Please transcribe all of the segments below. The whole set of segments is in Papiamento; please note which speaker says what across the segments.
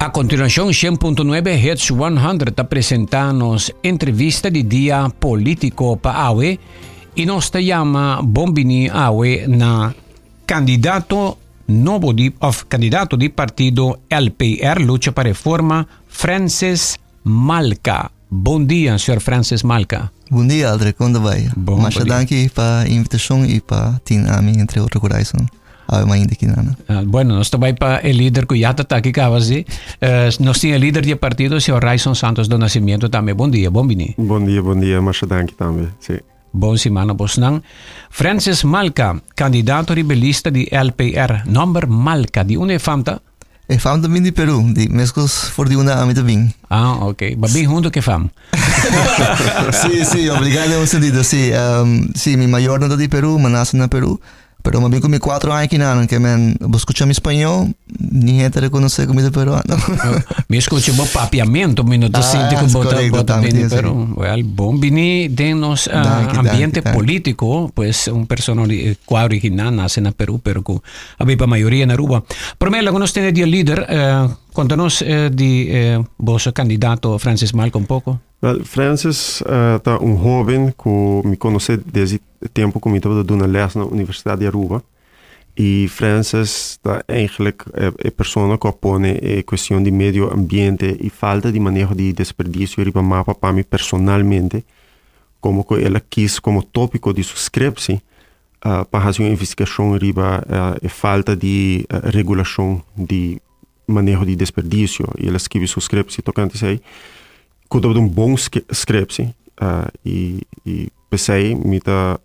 Speaker 1: A continuacion 100.9 Hits 100 ta presenta nos entrevista di dia politico pa awe y nos ta yama bon bini awe na candidato nobo di of candidato di partido LPR Lucha pa Reforma Francis Malka. Bon dia, señor Francis Malka.
Speaker 2: Bon dia, Aldrich. Kon ta bai?
Speaker 1: Bon,
Speaker 2: Masha
Speaker 1: bon dia.
Speaker 2: danki pa e invitashon i pa tin ami entre otro ku Ryson awe mainta aki nana.
Speaker 1: Ah, bueno, nos ta bai pa e lider ku ya ta taki kaba si. Eh, nos tin e lider di e partido, señor Ryson Santos do Nascimento tambe. Bon dia, bon bini.
Speaker 3: Bon dia, bon dia. Masha danki tambe. Sí.
Speaker 1: Bon simana bosnan. Francis Malka, kandidato riba e lista di LPR. Nomber Malka, di unda e fam ta?
Speaker 2: E fam ta bin di Peru, di meskos for di unda ami ta bin.
Speaker 1: Ah, ok. Ba bin hunto ke fam.
Speaker 2: Sí, sí, obligá den un sentido, sí. Um, sí, mi mayornan ta di Peru, mi a nase na Peru. Pero mi a bin ku mi kuatro aña kinan, ke men, bo skucha mi spañó, ni hende ta rekonosé ku mi ta peruano.
Speaker 1: Mi skucha bo papiamento, mi no ta sinti ku bo ta,
Speaker 2: korekto,
Speaker 1: bo ta
Speaker 2: tambe
Speaker 1: bin di
Speaker 2: tin esei.
Speaker 1: Peru. Wel, bon bini den nos ah,
Speaker 2: Danki, danki,
Speaker 1: ambiente
Speaker 2: danki.
Speaker 1: polítiko, pues un persona di kua originá nase na Peru, pero ku A biba mayoria na Aruba. Prome laga nos tene di e lider. Konta nos di boso kandidato Francis Malca un poko.
Speaker 3: Wel, Francis ta un hoben ku mi konosé desde e tempu ku mi tabata duna les na Universidat di Aruba. I Francis ta eigenlijk e persona ku a pone e kuestion di medio ambiente i falta di maneho di desperdisio riba mapa pa mi personalmente, komo ku el a kis komo topiko di su skrepsi pa hasi un investigashon riba e falta di regulashon di maneho di desperdisio i el a skibi su skrepsi tokante esei ku tabata un bon skrepsi i i p'esei mi ta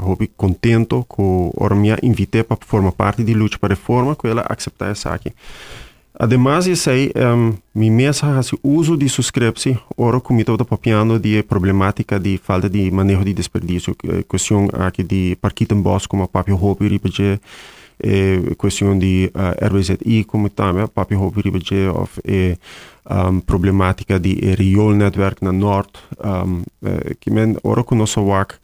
Speaker 3: hopi kontento ku ora mi a invit'é pa forma parti di Lucha pa Reforma ku el a akseptá esaki. Ademas di esei, mi mes a hasi uso di su skrepsi ora ku mi tabata papiando di e problematika di falta di maneho di desperdisio, e kuestion aki di parkietenbos ku mi a papia hopi riba dje, e kuestion di RWZI ku mi tambe a papia hopi riba dje òf e problematika di e rioolnetwerk na Nort. Kimen ora ku nos a wak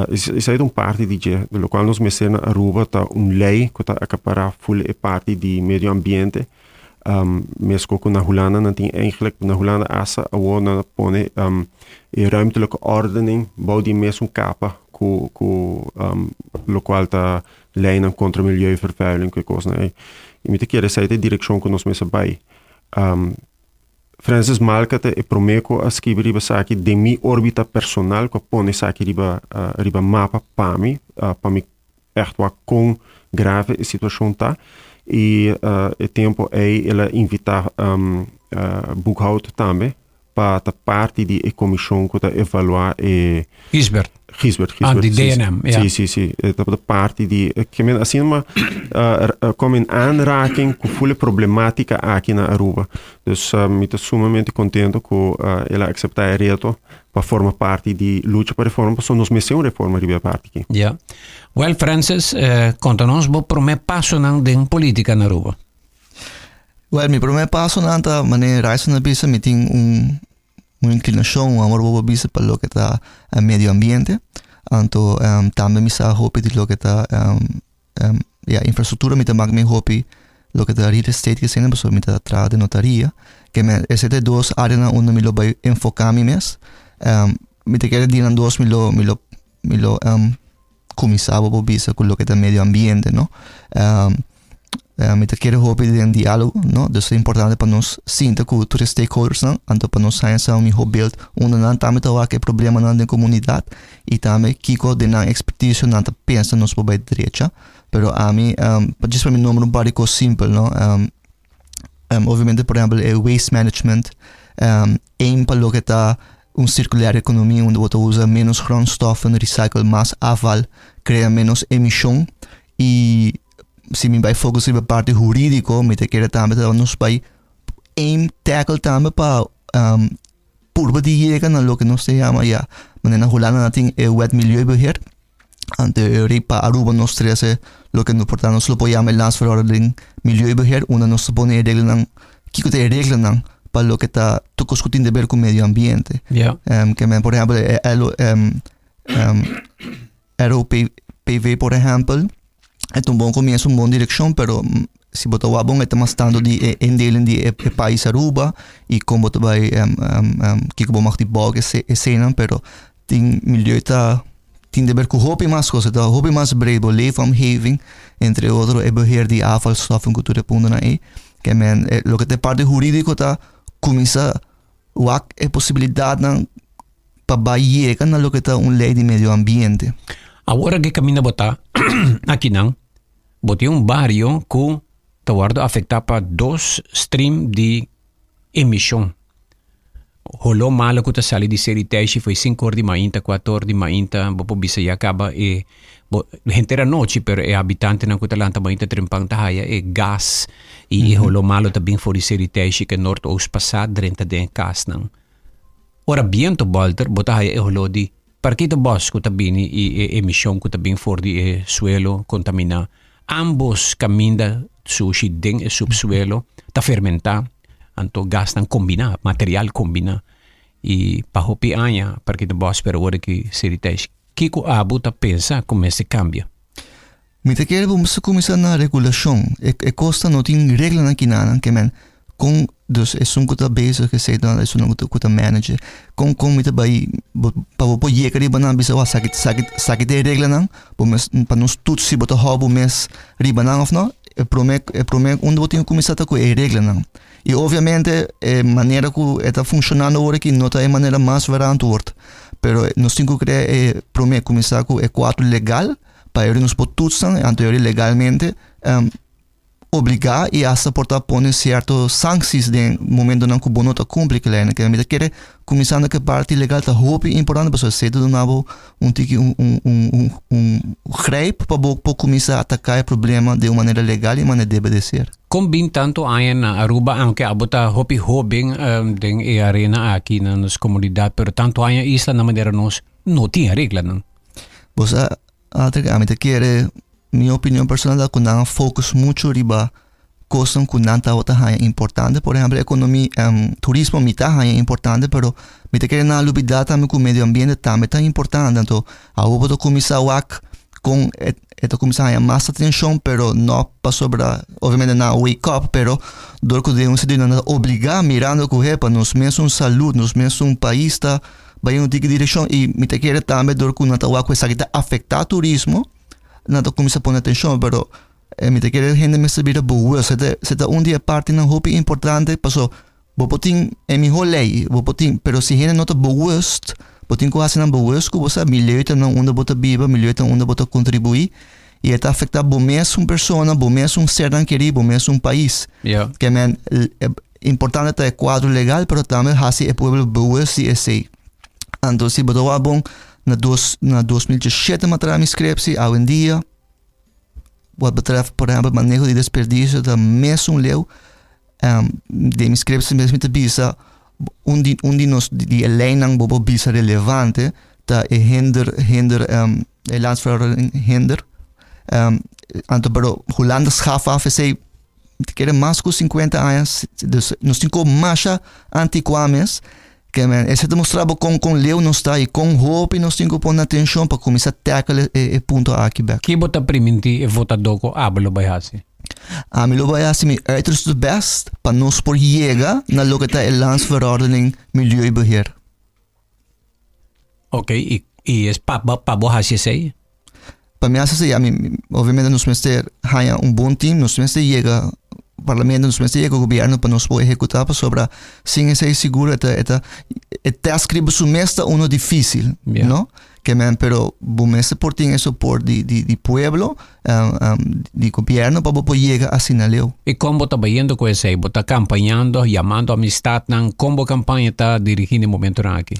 Speaker 3: Esei ta un parti di dje, di lokual nos mester na Aruba ta un lei ku ta akapará ful e parti di medio ambiente. Meskos ku na Hulanda nan tin eigentlik, na Hulanda asta awor nan a pone e ruimtelijke ordening bou di e mesun kapa ku ku lokual ta leinan kontra milieuvervuiling ku e kosnan ei. I mi ta kere esei ta e direkshon ku nos mester bai. Francis Malka ta e promé ku a skibi riba esaki den mi órbita personal ku a pone esaki riba riba mapa pa mi, pa mi ègt wak kon grave e situashon ta. I e tempu ei el a invitá Boekhout tambe pa ta parti di e komishon ku ta evaluá e.
Speaker 1: Gisbert.
Speaker 3: Gisbert,
Speaker 1: Ah,
Speaker 3: Gisbert.
Speaker 1: di
Speaker 3: sí,
Speaker 1: DNM, ja.
Speaker 3: Sí, sí, sí. E tabata parti di, eh, ke men asina ma uh, kom in aanraking ku fule problematika aki na Aruba. Dus uh, mi ta sumamente contento ku uh, el a acepta e reto pa forma parti di lucha pa reforma, pasobra nos mester un reforma riba e parti aki.
Speaker 1: Ja. Wel, Francis, eh, konta nos bo promé pasonan den politika na Aruba.
Speaker 2: Wel, mi promé pasonan ta, manera Ryson a bisa, mi tin un un inclinacion, un amor bobo bisa pa loke ta medio ambiente. Anto tambe mi sa hopi di loke ta ya infrastructura, mi ta mak mi hopi loke ta real estate kesina pasobra mi ta traha den notaria. Ke men esei ta e dos areanan unda mi lo bai enfoca mi mes. Mi ta kere di nan dos mi lo mi lo mi lo kuminsá bo por bisa ku loke ta medio ambiente no. Mi ta kere hopi den diálogo no, dus ta importante pa nos sinta ku tur e stakeholdersnan anto pa nos haña sa un mihó beeld unda nan tambe ta wak e problemanan den komunidat i tambe kiko den nan ekspertisio nan ta pensa nos por bai drecha. Pero ami djis pa mi nombra un par di kos simpel no, obviamente por ehèmpel e waste management aim pa loke ta un circulaire economie unda bo ta usa menos grondstoffen, recycle mas afval, crea menos emision y si mi bay focus riba parti huridico mi ta kere tambe ta nos bay aim tackle tambe pa purba di yega na loke nos ta yama ya manera na Hulanda nan tin e wet milieubeheer anto riba Aruba nos trece loke por ta nos lo por yama e landsverordening milieubeheer unda nos ta pone e reglanan kiko ta e reglanan pa loke ta tur kos ku tin deber ku medio ambiente.
Speaker 1: Ja.
Speaker 2: Ke men por ehèmpel e ROPV por ehèmpel e ta un bon komienso un bon direkshon pero. si bo ta wak bon e ta mas tanto di e indeling di e pais Aruba y con bo ta bay kico bo mag di bouw eseinan pero tin milieu ta tin de ber cu hopi mas cos, ta hopi mas breed, bo leefomgeving entre otro e beheer di afvalstoffen cu tur e puntonan ey ke men loke ta e parti huridico ta cuminsa wak e posibilidadnan pa bai yega na loke ta un ley di medio ambiente.
Speaker 1: Awor ke caminda bo ta akinan, bo tin un bario ku ta wòrdu afektá pa dos stream di emishon. Holó malo ku ta sali di Seri Teishi foi sinku or di mainta, kuater or di mainta, bo por bisa ya kaba e bo henter anochi pero e habitantenan ku ta lanta mainta trempan ta haya e gas i e holó malo ta bin for di Seri Teishi ke Noordoost pasá drenta den e kasnan. Ora biento bolter bo ta haya e holó di Parkito bos ku ta bini i e emishon ku ta bin for di e suelo kontaminá. Ambos kaminda sushi den e supsuelo ta fermentá, anto gasnan kombiná, material kombiná. I pa hopi aña Parkito Bos pero ora ki Seriteish, kiko abo ta pensa ku mester kambia?
Speaker 2: Mi ta kere bo mester kuminsá na regulashon. E e kos ta no tin reglanan kinanan ke men kon dus esun ku ta bezig esei ta esunnan ku ta ku ta manage kon kon mi ta bai bo pa bo por yega riba nan bisa wak saki saki saki ta e reglanan bo mes pa nos toets si bo ta hou bo mes riba nan òf no e promé e promé unda bo tin ku kuminsá ta ku e reglanan i obviamente e manera ku e ta funshonando awor aki no ta e manera mas verantwoord pero nos tin ku krea e promé kuminsá ku e kuadro legal. Pa eri nos por toetsen, anto eri legalmente obligá i hasta por ta pone sierto sancties den momentonan ku bo no ta kumpli ku lei. Mi ta kere kuminsando ku e parti legal ta hopi importante pasobra esei ta duna bo un tiki un un un un grijp pa bo por kuminsá ataká e problema den un manera legal i manera debe de ser.
Speaker 1: Kon bin tantu aña na Aruba aunke abo ta hopi hoben den e arena aki na nos komunidat pero tantu aña isla na manera nos no tin e reglanan.
Speaker 2: Bo sa, Patrick, ami ta kere, mi opinion personal ta ku nan a focus muchu riba kosnan ku nan tabata haña importante. Por ehempel, ekonomi, turismo mi ta haña importante, pero mi ta kere nan a lubida tambe ku medio ambiente tambe ta importante. Anto, awor bo ta kuminsá wak kon e e ta kuminsá haña mas atenshon, pero no pasobra obviamente nan a wake up, pero dor ku den un sentido nan ta obligá mirando ku hepa nos mesun salud, nos mesun pais ta Bai un tiki direkshon i mi ta kere tambe dor ku nan ta wak ku esaki ta afektá turismo, nan ta kuminsá pone atenshon, pero mi ta kere hende mester bira bewust. E ta e ta un di e partinan hopi importante paso bo por tin e mihó lei, bo por tin, pero si hende no ta bewust, bo tin ku hasi nan bewust ku bo sa milieu ta nan unda bo ta biba, milieu ta unda bo ta kontribuí i e ta afektá bo mes un persona, bo mes un sernan kerí, bo mes un pais. Ke men Importante ta e kuadro legal pero tambe hasi e pueblo bewust di esei. Anto si bo ta wak bon na dos na 2017 mi a traha mi scriptie, awendia wat betreft por ehempel maneho di desperdicio ta mesun leu. Den mi scriptie mes mi ta bisa un di un di nos di e leinan bo por bisa relevante ta e hinder hinder e landsverordening hinder. Anto pero Hulanda schaf af esei Ta kere mas ku 50 aña, dus nos tin ku masha antikuá mes. Ke men, esei ta mustra bo kon kon leu nos ta i kon hopi nos tin ku pone atenshon pa kuminsá tackle e e punto aki bèk.
Speaker 1: Ki bo ta primintí e votadó ku abo lo bai hasi?
Speaker 2: Ami lo bai hasi mi uiterste bèst pa nos por yega na loke ta e Landsverordening Milieubeheer.
Speaker 1: Ok, i i es pa pa bo hasi esei?
Speaker 2: Pa mi hasi esei, ami obviamente nos mester haña un bon team, nos mester yega parlamento, nos mester yega gobierno pa nos por ehekutá pasobra sin esei sigur e ta e ta e tèst riba su mes ta uno difísil, no? Ke men pero bo mester por tin e soport di di di pueblo, di gobierno pa bo por yega asina leu.
Speaker 1: I kon bo ta bayendo ku esei? Bo ta kampañando, yamando amistatnan? Kon bo kampaña ta dirigí na e momentunan aki?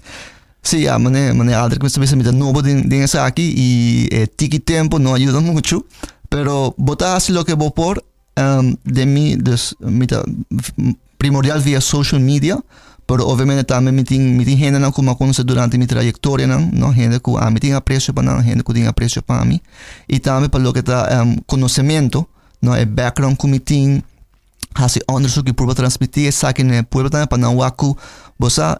Speaker 2: Sí, ya, mane, mane Aldrich mester bisa mi ta nobo den, den esaki i e tiki tempo no a yuda muchu, pero bo ta hasi loke bo por, den mi, dus mi ta primordial via social media, pero obviamente tambe mi tin mi tin hendenan ku mi a konosé durante mi trayektorianan, no, hende ku ami tin apresio pa nan, hende ku tin apresio pa mi, i tambe pa loke ta konosementu, no, e background ku mi tin, hasi onderzoek i purba transmití esaki na e pueblo tambe pa nan wak ku bo sa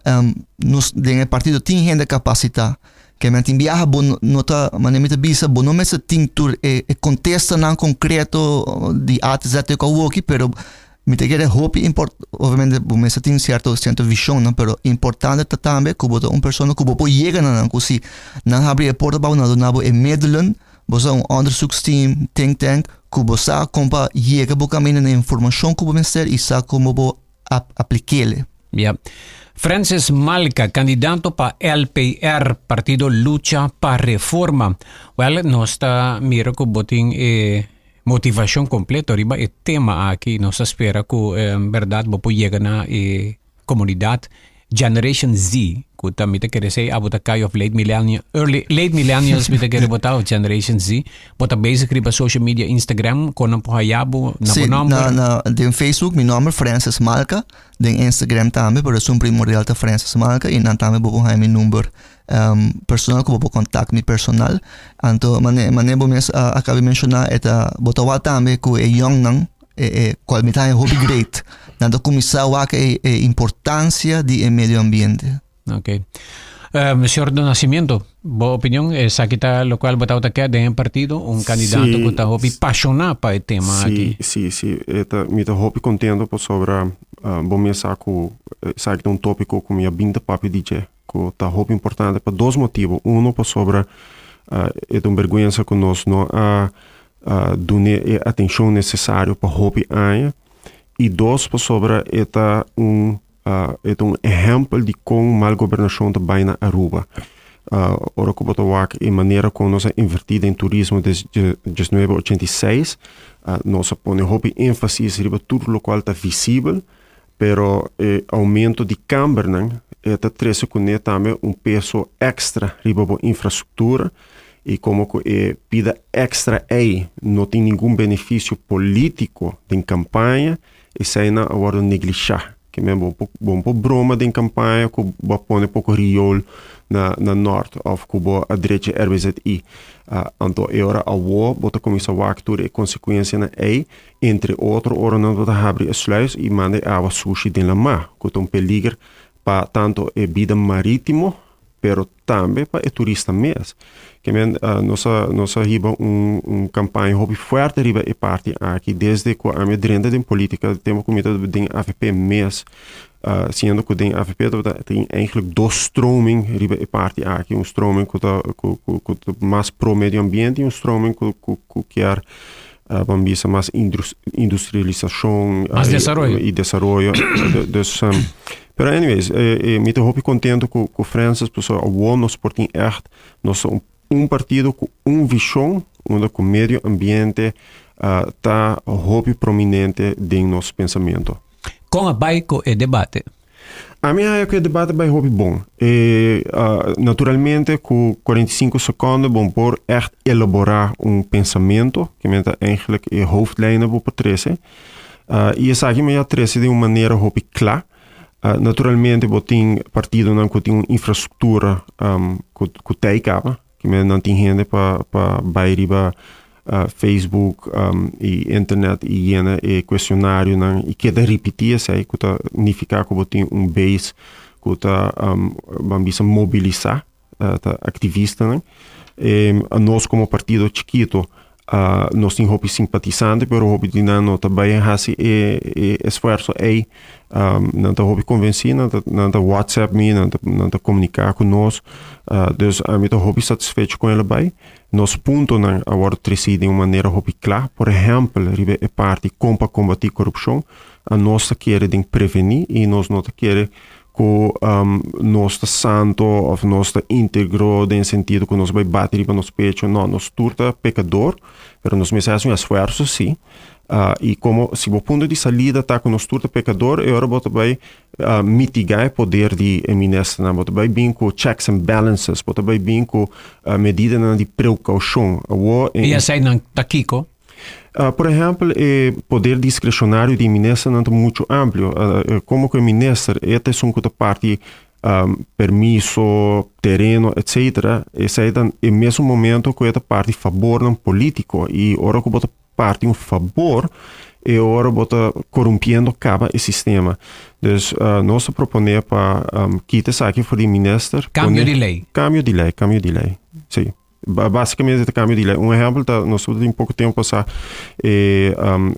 Speaker 2: nos den e partido tin hende kapasitá. Ke men tin biaha bo no ta, manera mi ta bisa, bo no mester tin tur e e kontestanan konkreto di A te Z te ku awoki, pero mi ta kere hopi import, obviamente bo mester tin sierto sierto vishonnan, pero importante ta tambe ku bo ta un persona ku bo por yega na nan, ku si nan habri e porta pa bo, nan duna bo e middelen, bo sa un onderzoeksteam, think tank, ku bo sa kon pa yega bo kaminda na e informashon ku bo mester i sa kon bo por aplik'el.
Speaker 1: Ya. Francis Malka, kandidato pa LPR, Partido Lucha pa Reforma. Wel, nos ta mira ku bo tin e motivashon kompleto riba e tema aki. Nos ta spera ku en bèrdat bo por yega na e komunidat Generation Z, ku ta mi ta kere esei abo ta kai of late millennial, early, late millennials mi ta kere bo ta of Generation Z. Bo ta bezig riba social media Instagram, kon nan por haya bo, na bo
Speaker 2: Sí,
Speaker 1: nòmber?
Speaker 2: na, na, den Facebook mi nòmber Francis Malka, den Instagram tambe, pero esun primordial ta Francis Malka i nan tambe bo por haya mi number personal ku bo por kontak mi personal. Anto mane mane bo mes a a kaba di menshoná e ta bo ta wak tambe ku e yòngnan e e kual mi ta haña hopi great nan ta kuminsá wak e e importansia di e medio ambiente.
Speaker 1: Ok. Señor Do Nascimento, bo opinion esaki ta lokual bo tabata ke den e partido? Un kandidato ku ta hopi pashoná pa e tema aki.
Speaker 3: Sí, sí, sí. E ta, mi ta hopi kontento pasobra bo mes sa ku esaki ta un tópiko ku mi a bin ta papia di dje. Ku ta hopi importante pa dos motibu. Uno pasobra e ta un bergwensa ku nos no a dun'é e atenshon nesesario pa hopi aña. I dos pasobra e ta un e ta un ehèmpel di kon mal gobernashon ta bai na Aruba. Ora ku bo ta wak e manera kon nos a invertí den turismo desde diesnuebe ochenta i seis, nos a pone hopi énfasis riba tur lokual ta visibel. Pero e aumento di kambernan e ta trese kuné tambe un peso èkstra riba bo infrastruktura i komo ku e pida èkstra ei no tin ningun benefisio polítiko den kampaña, eseinan a wòrdu neglishá. Ke men bo por bo por broma den kampaña ku bo a pone poko riool na na nòrt òf ku bo a drecha RBZI. Anto e ora awor bo ta kuminsá wak tur e konsekuensianan ei Entre otro ora nan ta habri e sluis i manda e awa sushi den lamá, ku ta un peliger pa tanto e bida marítimo, pero tambe pa e turista mes. Ke men nos a nos a hiba un un kampaña hopi fuerte riba e parti aki desde ku ami a drenta den polítika, tempu ku mi ta den avp mes, siendo ku den avp tabata tin eigenlijk dos stroming riba e parti aki, un stroming ku ta ku ku ta mas pro medio ambiente i un stroming ku ku ku kier Ban bisa mas industrialisacion.
Speaker 1: Mas desaroyo.
Speaker 3: Y desaroyo. Dus, pero anyways, mi ta hopi contento cu, cu Francis, pasobra awor nos por tin echt, nos ta un partido cu un vision, unda cu medio ambiente ta hopi prominente den nos pensamento.
Speaker 1: Con a bay cu e debate?
Speaker 3: Ami haya ku e debate bai hopi bon. E naturalmente ku 45 sekonde bon por ègt elaborá un pensamentu, ke men ta eigenlijk e hoofdlijnen bo por trese. I esaki mi a trese den un manera hopi kla. Naturalmente bo tin partidonan ku tin un infrastruktura ku ku tei kaba, ke men nan tin hende pa pa bai riba Facebook i internet i yena e kuestionarionan i keda ripití esei ku ta nifiká ku bo tin un base ku ta ban bisa mobilisá ta aktivistanan. Nos komo partido chikitu nos tin hopi simpatisante pero hopi di nan no ta bai hasi e e esfuerso ei. Nan ta hopi konvensí nan ta nan ta whatsapp mi nan ta nan ta komuniká ku nos. Dus ami ta hopi satisfecho kon el a bai. Nos puntonan a wòrdu tresí den un manera hopi kla. Por ehèmpel, riba e parti kon pa kombatí korupshon, anos ta kere den prevení i nos no ta kere ku nos ta santo òf nos ta íntegro den sentido ku nos bai bati riba nos pecho. No, nos tur ta pekador, pero nos mester hasi un esfuerso sí. I komo si bo punto di salida ta ku nos tur ta pekador, e ora bo ta bai mitiga e poder di e ministernan, bo ta bai bin ku checks and balances, bo ta bai bin ku medidanan di preukoushon. Awor
Speaker 1: e. I eseinan ta kiko?
Speaker 3: Por ehèmpel, e poder diskreshonario di e ministernan ta muchu amplio. Komo ku e minister e ta esun ku ta parti permiso, tereno, etcetera, esei ta e mesun momento ku e ta parti fabornan polítiko i ora ku bo ta parti un fabor. E ora bo ta corumpiendo caba e sistema. Dus nos ta propone pa kita esaki for di minister.
Speaker 1: Cambio di ley.
Speaker 3: Cambio di ley, cambio di ley. Si. Basicamente ta cambio di ley. Un ehempel ta, nos tin poco tempo pasa e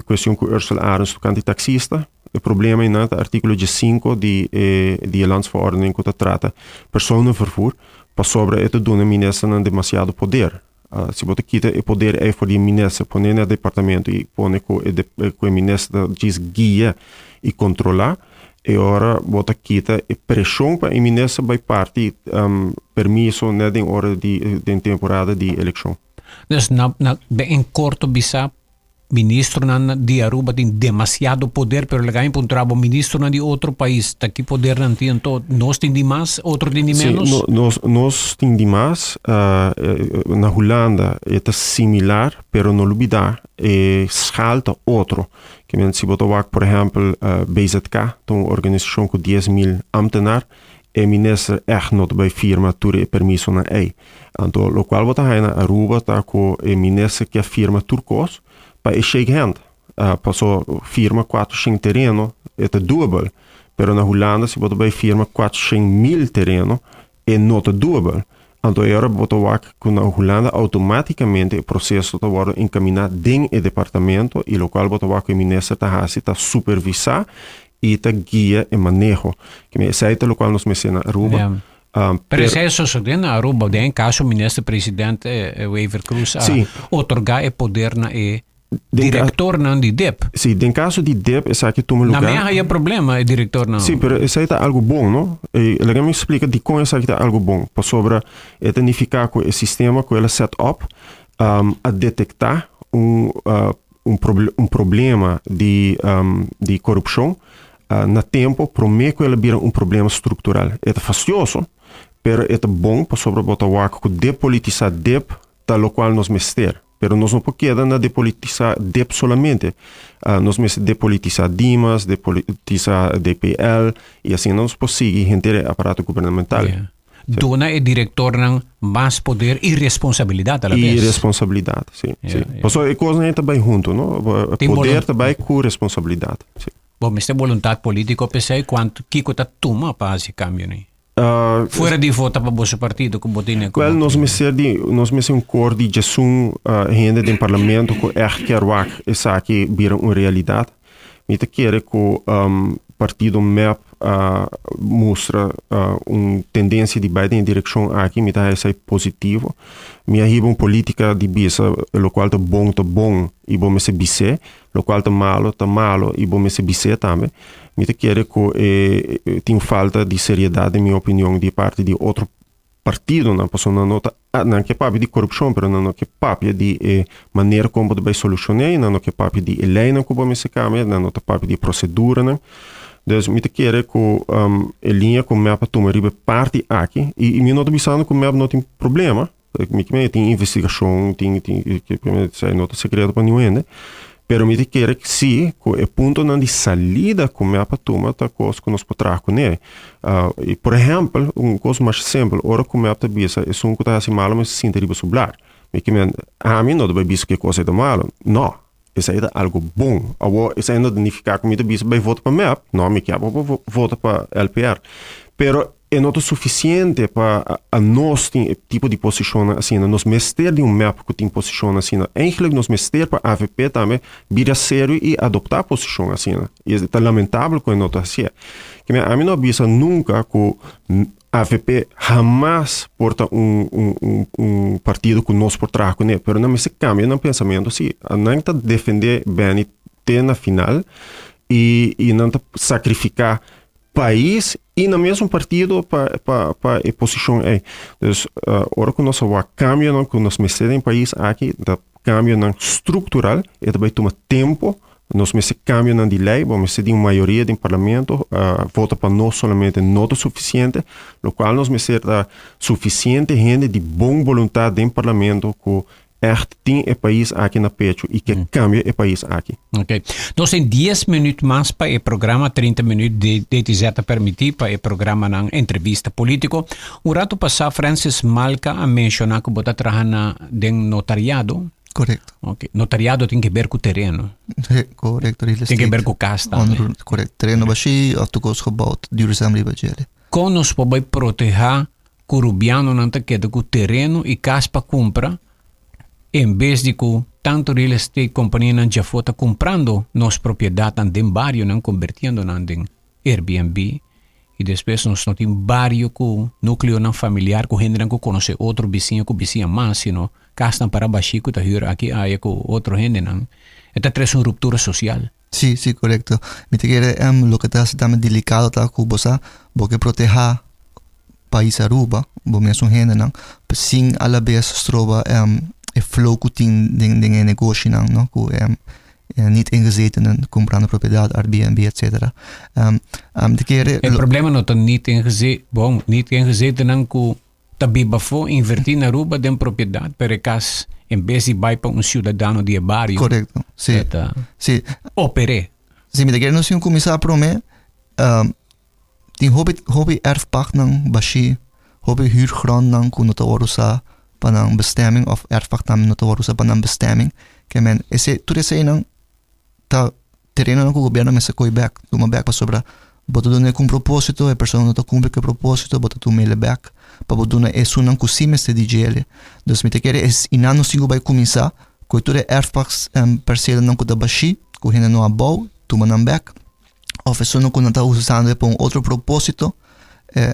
Speaker 3: cuestion cu Ursula Arends tocante taxista. E problema einan ta articulo diescinco di e di e landsverordening cu ta trata personenvervoer, pasobra e ta duna ministernan demasiado poder. Si bo ta kita e poder ei for di e minister, pone na e departamento i pone ku e ku e minister ta djis guia i kontrolá, e ora bo ta kita e preshon pa e minister bai parti permiso net den ora di den temporada di elekshon.
Speaker 1: Dus na na den korto bisa Ministronan di Aruba tin demasiado poder, pero laga mi puntra bo, ministronan di otro pais ta ki poder nan tin anto? Nos tin di mas, otro tin di
Speaker 3: Sí,
Speaker 1: menos?
Speaker 3: no, nos, nos tin di mas. Uh, na Hulanda e ta similar, pero no lubida e schaal ta otro. Ke men si bo ta wak, por ehempel, uh, BZK, ta un organisashon ku 10.000 ambtenaar, e minister echt no ta bai firma tur e permisonan ei. Anto lokual bo ta haña na Aruba ta ku e minister ke firma tur kos pa e shake hand. Paso firma kuatroshen tereno e ta doable, pero na Hulanda si bo ta bai firma kuatroshen mil tereno e no ta doable. Anto e ora bo ta wak ku na Hulanda outomátikamente e proseso ta wòrdu enkaminá den e departamento i lokual bo ta wak ku e minister ta hasi ta supervisá i ta guia e maneho. Esei ta lokual nos mester na Aruba.
Speaker 1: Yeah. Pero esei a sosodé na Aruba. Den e kaso minister president Wever Croes a
Speaker 3: Sí.
Speaker 1: otorgá e poder na e
Speaker 3: Den ka-
Speaker 1: direktornan di dip.
Speaker 3: Sí, den kaso di dip esaki tuma
Speaker 1: Na
Speaker 3: lugar.
Speaker 1: mi a haya problema e direktornan.
Speaker 3: Sí, pero esei ta algo bon, no? E, laga mi splika dikon esaki ta algo bon. Pasobra e ta nifiká ku e sistema ku el a set up a detektá un un un problema di di korupshon na tempo promé ku el a bira un problema struktural. E ta fastioso, pero e ta bon pasobra bo ta wak ku depolitisá dip ta lokual nos mester. Pero nos no por keda na depolitisá dip solamente. Nos mester depolitisá Dimas, depolitisá DPL i asina nos por sigui henter e aparato gubernamental.
Speaker 1: Duna e direktornan mas poder i responsabilidat a la
Speaker 3: I
Speaker 1: bes.
Speaker 3: responsabilidat, si, si.
Speaker 1: Ja, ja.
Speaker 3: Pasobra e kosnan ei ta bai huntu, no?
Speaker 1: Tin
Speaker 3: Poder
Speaker 1: bolun-
Speaker 3: ta bai ku responsabilidat, si.
Speaker 1: Bo mester boluntat polítiko p'esei kuantu kiko ta tuma pa hasi kambionan? Fuera di vota pa boso partido ku bo tene komo
Speaker 3: Wel, nos mester di, nos mester un kor di djesun hende den parlamento ku ègt kier wak esaki bira un realidat. Mi ta kere ku partido mep a mustra un tendensia di bai den e direkshon aki, mi ta haña esei positivo. Mi a hiba un politika di bisa lokual ta bon ta bon i bo mester bis'é, lokual ta malo ta malo i bo mester bis'é tambe. Mi ta kere ku e tin falta di seriedat den mi opinion di parti di otro partidonan pasobra nan no ta nan ke papia di korupshon pero nan no ke papia di e manera kon bo ta bai solushoné i nan no ke papia di e leinan ku bo mester kambia nan no ta papia di e proseduranan dus mi ta kere ku e liña ku mep a tuma riba e parti aki i mi no ta bisando ku mep no tin problema mi ke mei tin investigashon tin tin esei no ta sekreto pa niun hende pero mi ta kere si ku e puntonan di salida ku mep a tuma ta kos ku nos por traha kuné. I por ehèmpel, un kos mas simpel, ora ku mep ta bisa esun ku ta hasi malu mester sinta riba su blar. Mi ke men, ami no ta bai bisa ku e kos ei ta malu. No, esei ta algu bon. Awor, esei no ta nifiká ku mi ta bisa bai vota pa mep. No, mi ke bo vota pa LPR. Pero e no ta sufisiente pa anos tin e tipo di posishonnan asina. Nos mester di un mep ku tin posishonnan asina. Eigentlik nos mester pa avp tambe bira serio i adoptá posishon asina. I ta lamentabel ku e no ta hasié. Keme ami no a bisa nunka ku avp hamas por ta un un un partido ku nos por traha kuné, pero nan mester kambia nan pensamentu si. Nan ta defendé Benny te na final i i nan ta sakrifiká pais i nan mesun partido pa pa pa e posishon ei. Dus ora ku nos a wak kambionan ku nos mester den pais aki ta kambionan struktural, e ta bai tuma tempu. Nos mester kambionan di lei, bo mester di un mayoria den parlamento, vota pa nos solamente no ta sufisiente, lokual nos mester ta sufisiente hende di bon boluntat den parlamento ku ègt tin e pais aki na pecho i ke kambia e pais aki.
Speaker 1: Ok. Nos tin dies minuut mas pa e programa, 30 minuut DTZ ta permití pa e programanan Entrevista Polítiko. Un ratu pasá Francis Malka a menshoná ku bo ta traha na den notariado.
Speaker 2: Korekto.
Speaker 1: Ok. Notariado tin ke ber ku tereno.
Speaker 2: Korekto, real
Speaker 1: Tin ke
Speaker 2: estate.
Speaker 1: ber ku kas tambe.
Speaker 2: Onroerend, korekto. Tereno bashí òf tur kos gebouwd duurzaam riba djele.
Speaker 1: Kon nos por bai protehá ku rubianonan ta keda ku tereno i kas pa kumpra en bes di ku tantu real estate kompanianan djafó ta kumprando nos propiedatnan den barionan kombertiendo nan den Airbnb i despues nos no tin bario ku nukleonan familiar ku hendenan ku konosé otro bisiña ku bisiña mas sino kasnan para bashí ku ta hür aki aya ku otro hendenan. E ta trese un ruptura sosial.
Speaker 2: Sí, sí, korekto. Mi ta kere loke ta hasi tambe delikado ta ku bo sa bo ke protehá pais Aruba, bo mesun hendenan, sin alabes stroba e flow ku tin den den e negoshinan, no, ku niet ingezetenen kumprando propiedat, Airbnb, etcetera. Mi ta kere.
Speaker 1: E problema no ta niet ingeze, bon, niet ingezetennan ku ta biba afó invertí na Aruba den propiedat, pero e kas en bes di bai pa un siudadano di e bario.
Speaker 2: Korekto, sí.
Speaker 1: Ta
Speaker 2: Sí.
Speaker 1: oper'é.
Speaker 2: Sí, mi ta kere nos tin kuminsá promé. Tin hopi hopi erfpachtnan bashí, hopi huurgrondnan ku no ta wòrdu usá pa nan bestemming òf erfpacht tambe no ta wòrdu usá pa nan bestemming. Ke men esei tur eseinan ta terenonan ku gobièrnu mester kohe bèk, tuma bèk pasobra bo ta dun'é ku un propósito, e persona no ta kumpli ku e propósito, bo ta tum'el bèk pa bo duna esunnan ku sí mester di djele. Dus mi ta kere es i nan nos tin ku bai kuminsá ku tur e erfpacht perselanan ku ta bashí ku hende no a bou, tuma nan bèk. Of esun ku nan ta usando e pa un otro propósito. Eh,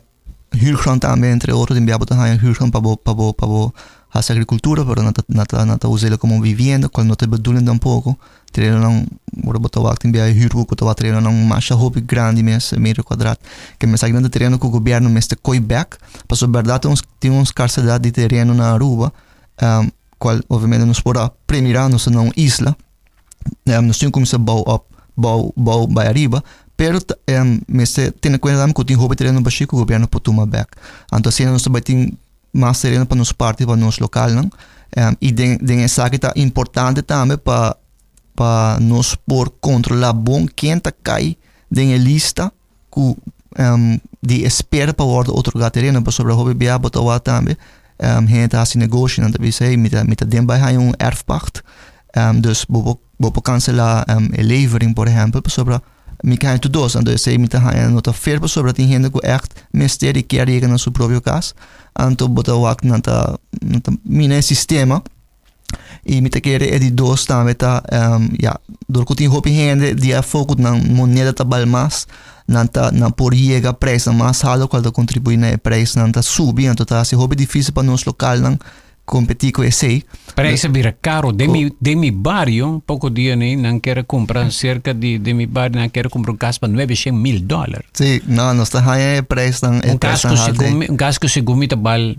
Speaker 2: huurgrond tambe entre otro, tin bia bo ta haña huurgrond pa bo pa bo pa bo hasi agrikultura, pero nan ta nan ta nan ta us'é komo vivienda, kual no ta e bedoeling tampoko. Terenonan ora bo ta wak tin bia e huurboek bo ta wak terenonan masha hopi grandi mes, meter kuadrat. Ke mes aki nan ta tereno ku gobièrnu mester koi bèk, pasobra bèrdat tin un tin un skarsedat di tereno na Aruba, kual obviamente nos por a premirá nos ta na un isla. Nos tin kuminsá bou op, bou bou bai ariba, pero mester tene kuenta tambe ku tin hopi tereno bashí ku gobièrnu por tuma bèk. Anto asina nos ta bai tin mas tereno pa nos parti pa nos lokalnan. I den den esaki ta importante tambe pa pa nos por kontrolá bon ken ta kai den e lista ku di espera pa wòrdu otorgá tereno pasobra hopi bia bo ta wak tambe hende ta hasi negoshi nan ta bisa hey mi ta mi ta den bai haña un erfpacht dus bo por bo por kanselá e levering por ehèmpel pasobra mi ke haña tur dos anto esei mi ta haña no ta fair pasobra tin hende ku ègt mester i kier yega na su propio kas anto bo ta wak nan ta nan ta mina e sistema. I mi ta kere e di dos tambe ta ya dor ku tin hopi hende di afó ku nan moneda ta bal mas nan ta nan por yega prijsnan mas haltu kual ta kontribuí na e prijsnan ta subi anto ta hasi hopi difísil pa nos lokalnan kompetí ku esei.
Speaker 1: Prijs a bira karo. Den mi den mi bario poko dia nei nan kier a kumpra serka di den mi bario nan kier a kumpra un kas pa nuebe shen mil dòler.
Speaker 2: Sí, no nos ta haña e prijsnan e
Speaker 1: Un kas
Speaker 2: prijsnan
Speaker 1: ku
Speaker 2: haltu
Speaker 1: segun mi un kas ku segun mi ta bal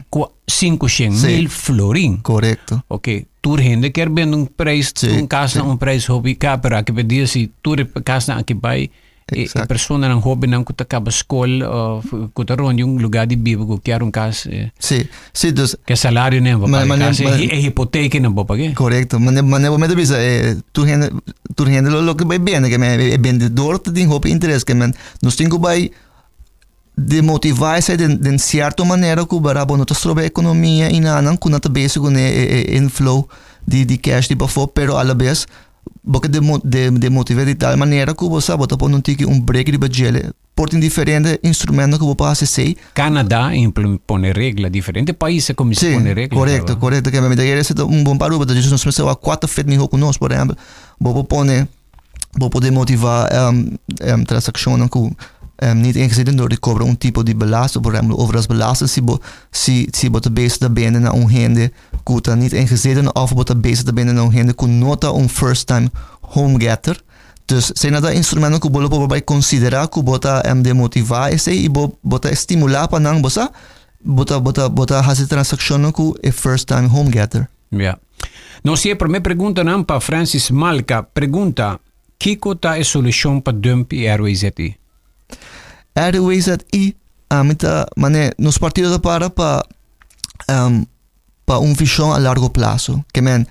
Speaker 1: Kua sinku shen mil florin.
Speaker 2: Korekto.
Speaker 1: Ok, tur hende kier bende un prijs, un kas na un prijs hopi ka, pero aki pa dia si tur e kasnan aki bai, e personanan hobennan ku ta kaba skol of ku ta rond di un lugar di biba ku kier un kas.
Speaker 2: Si, si, dus.
Speaker 1: Ke salario nan bo paga e kas, e hipoteka nan bo paga.
Speaker 2: Korekto, mane mane bo mester bisa tur hende tur hende lo loke bai bende, ke men e bendedor ta tin hopi interes, ke men nos tin ku bai Demotivá esei den den sierto manera ku bara bo no ta stroba e ekonomia i nanan ku nan ta bezig ku e e inflow di di cash di pafó pero alabes bo ke demo demotiv'é di tal manera ku bo sa bo ta pone un tiki un break riba djele por tin diferente instrumento ku bo por hasi esei.
Speaker 1: Canada a pone regla diferente pais a kuminsá pone regla.
Speaker 2: Si korekto korekto ke mi ta kere esei ta un bon pa Aruba ta djis nos mester wak kua ta fit mihó ku nos por ehèmpel bo por pone Bo por demotivá transakshonnan ku niet ingezeten dor di kobra un tipo di belasting, por ehempel overdrachtsbelasting, si bo si si bo ta bezig ta bende na un hende ku ta niet ingezeten òf bo ta bezig ta bende na un hende ku no ta un first time home getter. Dus esei ta instrumentonan ku bo lo por bai konsiderá ku bo ta demotivá esei i bo bo ta stimulá pa nan bo sa bo ta bo ta bo ta hasi transakshonnan ku e first time home getter.
Speaker 1: Ya. Nos tin e prome preguntanan pa Francis Malka. Pregunta, Kiko ta e solushon pa dump i RWZI?
Speaker 2: RWZI, ami ta mane nos partido ta para pa pa un vishon a largo plaso. Ke men,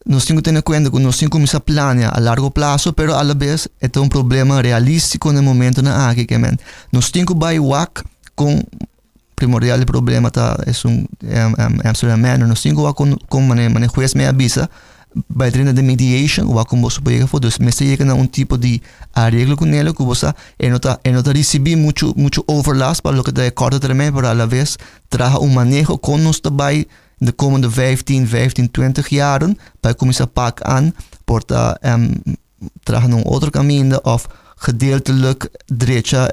Speaker 2: nos tin ku tene kuenta ku nos tin kuminsá plania a largo plaso, pero alabes e ta un problema realístiko na e momentonan aki. Ke men, nos tin ku bai wak kon. primordial di problema ta esun Amsterdam Manor. Nos tin ku wak kon kon mane mane hues mei a bisa bai drenta den mediation wak kon boso por yega afó. Dus mester yega na un tipo di areglo ku nele ku bo sa e no ta e no ta risibí muchu muchu overlast pa loke ta e korte termijn pero alaves traha un maneho kon nos ta bai de komende 15, 15, 20 jaren bai kuminsá pak an por ta traha na un otro kaminda òf gedeeltelijk drecha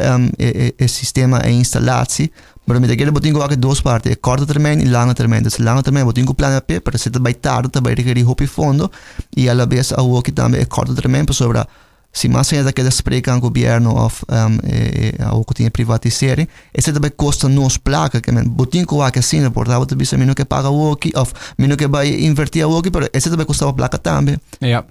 Speaker 2: e sistema e instalatie. Pero mi ta kere bo tin ku wak e dos parti, e korte termijn i lange termijn. Dus lange termijn bo tin ku plania p'e, pero si ta bai tarde ta bai rekerí hopi fondo i alabes awoki tambe e korte termijn pasobra si mas hende ta keda spreka an gobierno òf awo ku tin e privatisering, esei ta bai kosta nos plaka. Ke men bo tin ku wak asina, por ta bo ta bisa mi no ke paga awoki òf mi no ke bai invertí awoki, pero esei ta bai kosta bo plaka tambe.
Speaker 1: Ja.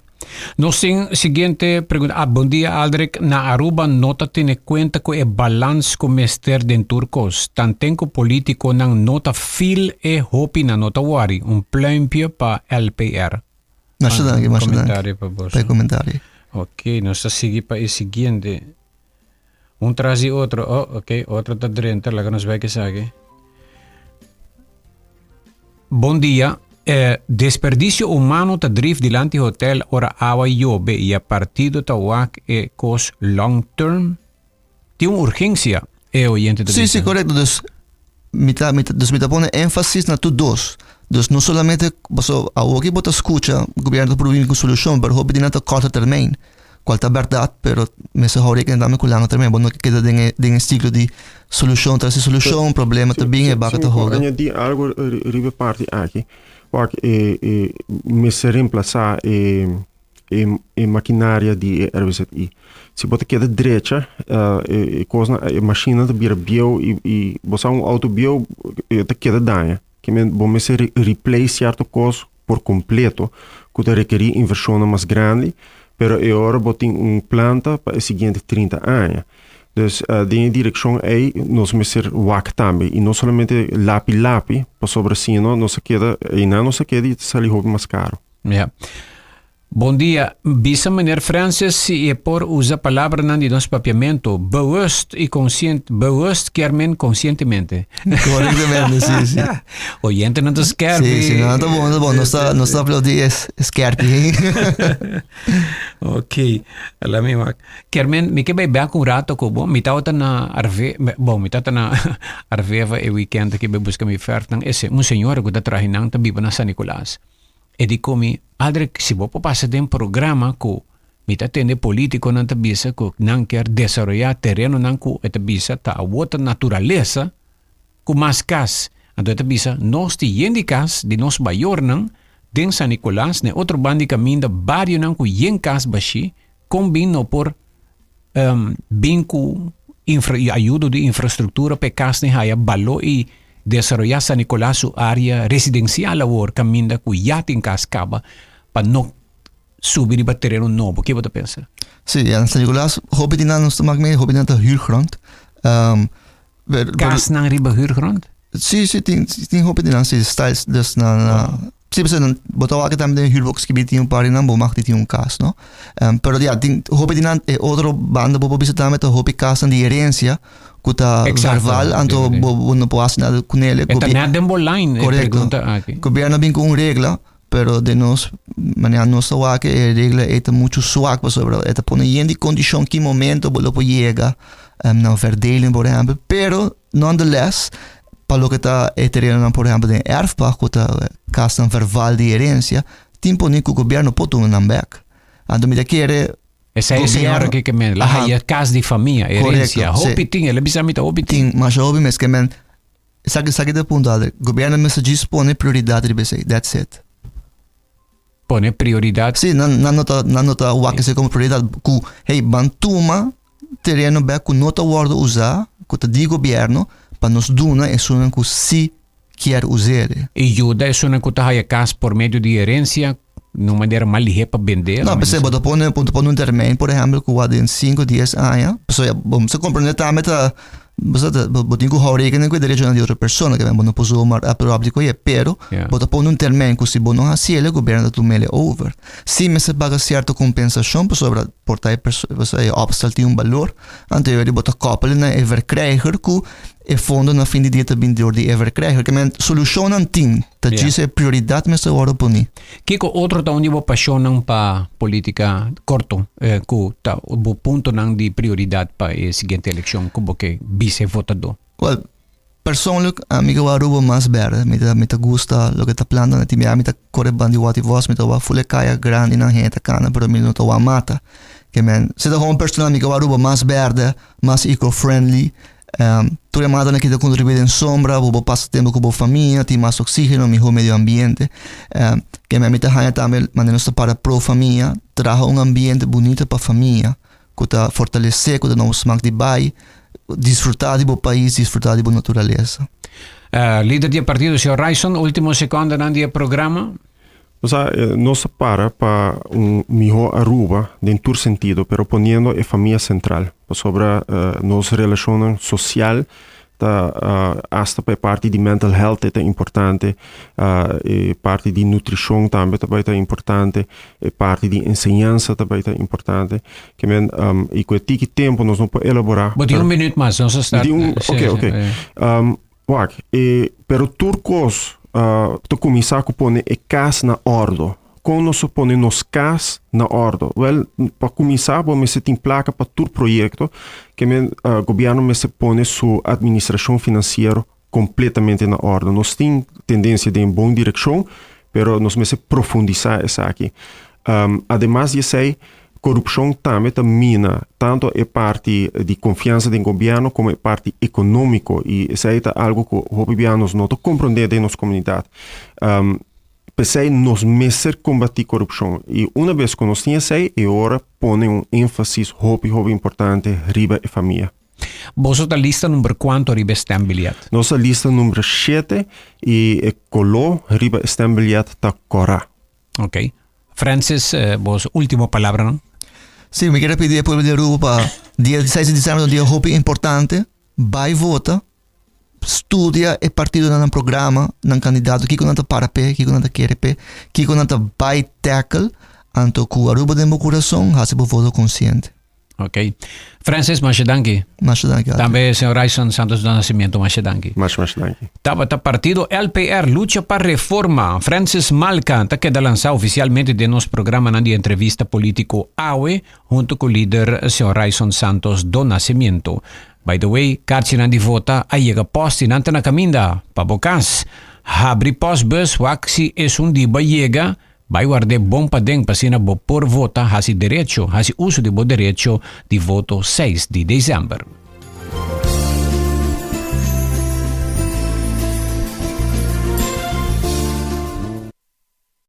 Speaker 1: Nos tin siguiente pregunta. Ah, bon dia Aldrich. Na Aruba no ta tene cuenta cu e balans cu mester den tur cos. Tanten cu politiconan no ta feel e hopi nan no ta worry. Un pluimpje pa LPR.
Speaker 2: Masha danki, masha danki.
Speaker 1: Comentario pa boso.
Speaker 2: Pa e comentario.
Speaker 1: Ok, nos ta sigui pa e siguiente. Un tras di otro. Oh, ok, otro ta drenta. Laga nos bek esaki. Bon dia. Eh, desperdicio humano ta drif dilanti hotel ora awa yobe y a partido ta wak e cos long term. Tin un urgencia, e oyente ta
Speaker 2: Sí,
Speaker 1: bisa.
Speaker 2: sí, correcto. Dus mi ta, mi ta, dus mi ta pone énfasis na tur dos. Dus no solamente, paso awoki bo ta scucha, gobierno ta probi cu solucion, pero hopi di nan ta korte termijn. Cual ta berdad, pero mester hou rekening tambe cu lange termijn. Bo no ke keda den e, den e ciclo di solucion tras di solucion, problema ta bin, e baka ta
Speaker 3: Si mi por
Speaker 2: hoga.
Speaker 3: añadi algo riba e parti aki, wak e, e mester reemplasa e e e makinaria di e RWZI. Si bo ta keda drecha, e e kosnan, e mashinnan ta bira bieu i i bo sa un outo bieu e ta keda daña. Ke men bo mester replace sierto kos por kompleto ku ta rekerí invershonnan mas grandi, pero e ora bo tin un planta pa e siguiente 30 aña. Dus den e direkshon ei nos mester wak tambe i no solamente lapi lapi pasobra sino nos a keda einan nos a keda i ta sali hopi mas karo.
Speaker 1: Ja. Bon dia. Bisa meneer Francis si e por usa palabranan di nos papiamento, bewust y conscient, bewust kier men conscientemente.
Speaker 2: Correctamente, sí, sí.
Speaker 1: Oyentenan ta skerpi.
Speaker 2: Sí, sí, no, ta bon, ta bon. Nos ta, nos ta aplaudí es skerpi.
Speaker 1: Ok, la mi wak. Kier men, mi ke bai bek un rato ku bo. Mi tabata na Arve, bon, mi tabata na Arveva e weekend aki bai buska mi verfnan. Ese, un señora ku ta traha nan ta biba na San Nicolas. E di ku mi, Aldrich, si bo por pasa den programa ku mi ta tende politikonan ta bisa ku nan kier desaroyá terenonan ku e ta bisa ta awor ta naturalesa ku mas kas. Anto e ta bisa nos tin yen di kas di nos mayornan den San Nicolas na e otro banda di kaminda barionan ku yen kas bashí kon bin no por bin ku infra ayudo di infrastruktura pa e kasnan haya baló i desaroyá San Nicolas su área residensial awor kaminda ku ya tin kas kaba pa no subi riba tereno nobo. Ke bo ta pensa?
Speaker 2: Sí, ya na San Nicolas hopi di nan nos ta mak mee, hopi di nan ta huurgrond.
Speaker 1: Kasnan riba huurgrond?
Speaker 2: Sí, sí, tin, tin hopi di nan, sí, styles, dus na, na, sí, pues, nan, bo ta wak tambe den huurbox gebied tin un par di nan, bo mag di tin un kas, no? Pero ja, tin hopi di nan, e otro banda bo por bisa tambe ta hopi kasnan di herencia ku ta
Speaker 1: Exacto,
Speaker 2: verval, anto
Speaker 1: sí, sí.
Speaker 2: bo, bo no por hasi nada kunele.
Speaker 1: E ta net den bo line e
Speaker 2: Correcto.
Speaker 1: pregunta aki.
Speaker 2: Gobierno a bin ku un regla, pero den nos manera nos ta wak e regla ei ta muchu swak pasobra e ta pone yen di kondishon ki momento bo lo por yega na verdeling por ehèmpel, pero nonetheless pa loke ta e terenonan por ehèmpel den erfpacht ku ta kasnan verval di herensia tin pone ku gobierno por tuma nan bèk. Anto mi ta kere
Speaker 1: Esei e señora
Speaker 2: gobierno
Speaker 1: ke ke men la
Speaker 2: aha
Speaker 1: haya kas di famia, herensia.
Speaker 2: korekto si.
Speaker 1: Hopi tin, el a bisa mi ta hopi tin.
Speaker 2: Tin masha hopi mes ke men Esaki esaki ta e punto Adri. Gobierno mester djis pone prioridad riba esei. That's it.
Speaker 1: Pone prioridad?
Speaker 2: Sí, nan nan no ta nan no ta wak esei como prioridad ku hey ban tuma tereno bek ku no ta wordo usa ku ta di gobierno pa nos duna esunnan ku si kier us'e.
Speaker 1: I yuda esunnan ku ta haya kas por medio di herencia na un manera mas lihé pa bende.
Speaker 2: No, p'esei bo ta pone bo ta pone un termijn por ehempel ku wak den sinku dies aña pasobra bo mester komprende tambe ta bo sa ta bo tin ku hou rekening ku e derechonan di otro persona ke bo no por zomaar aprob di koye pero bo ta pone un termijn ku si bo no hasi el e gobierno ta tum'el over. Si mester paga sierto kompensashon pasobra por ta e pasobra e opstal tin un balor anto bo ta koppel na e verkrijger ku. E fondo na fin di dia ta bin dor di e verkrijger. Ke men solushonnan tin, ta djis e prioridat mester wòrdu poni.
Speaker 1: Kiko otro ta un di bo pashonnan pa politika korto ku ta bo puntonan di prioridat pa e siguiente elekshon ku bo ke bisa e votadó?
Speaker 2: Wel, persoonlijk ami ke wou Aruba mas berde. Mi ta mi ta gusta loke ta planta na tin bia mi ta kore banda di Watty Vos, mi ta wou ful e kaya grandinan hende ta kana pero mi no ta wou mata. Ke men si ta komo personal mi ke wou Aruba mas berde, mas eco friendly. Tur e matanan ki ta kontribuí den sombra, bo por pasa tempu ku bo famia, tin mas oksígeno, mihó medio ambiente. Ke men mi ta haña tambe manera nos ta para pro famia, traha un ambiente bunita pa famia ku ta fortalesé, ku ta duna bo smak di bai, disfrutá di bo pais, disfrutá di bo naturalesa.
Speaker 1: Lider di e partido, señor Ryson, último sekondanan di e programa.
Speaker 3: Osea, nos ta para pa un mihó Aruba den tur sentido, pero poniendo e famia sentral, pasobra nos relashonnan sosial ta asta pa e parti di mental health e ta importante, e parti di nutrishon tambe ta bai ta importante, e parti di enseñansa ta bai ta importante. Ke men, i ku e tiki tempu nos no por elaborá.
Speaker 1: Bo tin un minuut mas, nos a start.
Speaker 3: Mi tin un, oke, oke. Wak, e, pero tur kos ta kuminsá ku pone e kas na òrdu. Kon nos ta pone nos kas na òrdu? Wèl, pa kuminsá bo mester tin plaka pa tur proyekto, ke men gobièrnu mester pone su atministrashon finansiero kompletamente na òrdu. Nos tin tendensia den bon direkshon, pero nos mester profundisá esaki. Ademas di esei, korupshon tambe ta mina tantu e parti di konfiansa den gobièrnu komo e parti ekonómiko i esei ta algu ku hopi bia nos no ta komprondé den nos komunidat. P'esei nos mester kombatí korupshon i una bes ku nos tin esei e ora pone un énfasis hopi hopi importante riba e famia.
Speaker 1: Boso ta lista number kuantu riba e stembiljet?
Speaker 3: Nos ta lista number shete i e koló riba e stembiljet ta kòrá.
Speaker 1: Ok. Francis, bo ultimo palabranan?
Speaker 2: Sí, mi kier a pidi e pueblo di Aruba pa dia 6 di december ta un dia hopi importante. Bai vota, studia e partidonan nan programa, nan candidato, kiko nan ta para p'e, kiko nan ta kere p'e, kiko nan ta bai tackle. Anto ku Aruba den bo kurason, hasi bo voto konsiente.
Speaker 1: Ok. Francis, masha danki.
Speaker 2: Masha danki.
Speaker 1: Tambe señor Ryson Santos do Nascimento, masha danki.
Speaker 3: Masha, masha danki.
Speaker 1: Tabata partido LPR, Lucha pa Reforma. Francis Malca ta keda lansa oficialmente den nos programanan di entrevista politico awe, hunto cu lider señor Ryson Santos do Nascimento. By the way, karchinan di vota a yega post y nan ta na caminda pa bo cas. Habri postbus wak si esun di bo a yega. Bai ward'é bon paden p'asina bo por vota hasi derecho, hasi uso di bo derecho di voto seis di desèmber.